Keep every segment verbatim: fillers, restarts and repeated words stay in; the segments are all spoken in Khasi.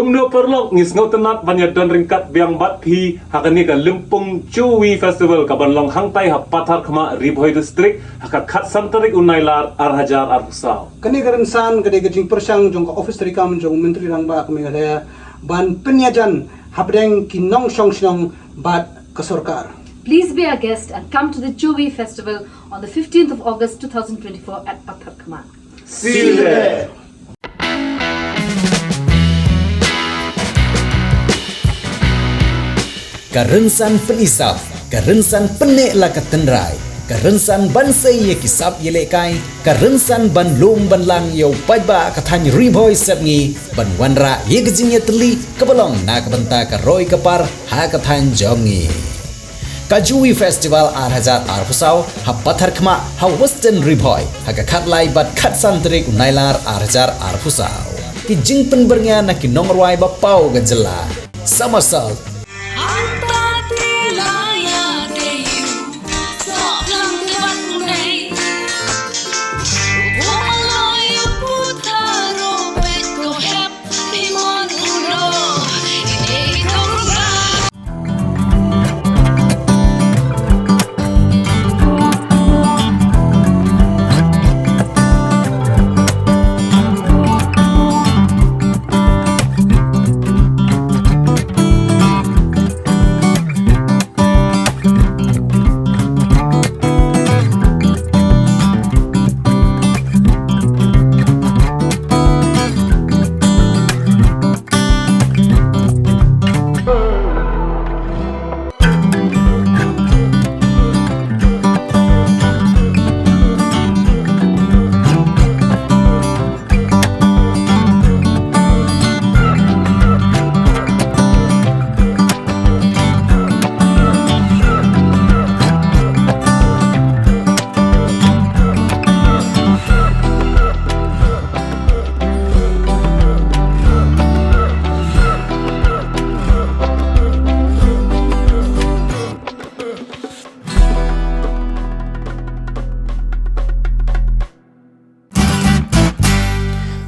Nongpyrlok, ngi sngewtynnat ban ïa don ryngkat biang bad phi ha kane ka Lympung Jowai Festival kaban long hangtai ha Patharkhmah, Ri Bhoi District, ha ka khatsan tarik u Nailar ar hajar arphew saw. Kane ka rynsan ka dei ka jingpyrshang jong ka Office Treikam jong u Myntri Rangbah ka Meghalaya ban pynïajan hapdeng ki nongshong shnong bad ka sorkar. Please be our guest and come to the Jowai Festival on the fifteenth of August two thousand twenty-four at Patharkhmah. See you there. Ka rynsan pynisap, ka rynsan pynneh la ka tynrai, ka rynsan ban sei ïa ki sap ïalehkai, ka rynsan ban lum ban lang ïa u paidbah ka thaiñ Ri Bhoi Sepngi, ban wanrah ïa ka jingïatylli kaba long na ka bynta ka roi ka par ha ka thaiñ jong ngi. Ka Jowai Festival ar hajar arphew saw ha Patharkhmah ha Western Ri Bhoi ha ka khatlai bad khatsan tarik u Nailar ar hajar arphew saw. Ki jingpynbyrngia na ki nongrwai ba paw ka jylla. Somersault.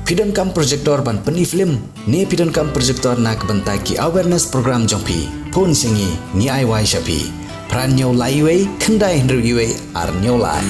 Phi donkam projector ban pyni film ne phi donkam projector na ka bynta ki awareness program jong phi? Phone sha ngi, ngi ai wai sha phi. Phra hynñiew lai wei, khyndai hynriew wei, ar hynñiew lai.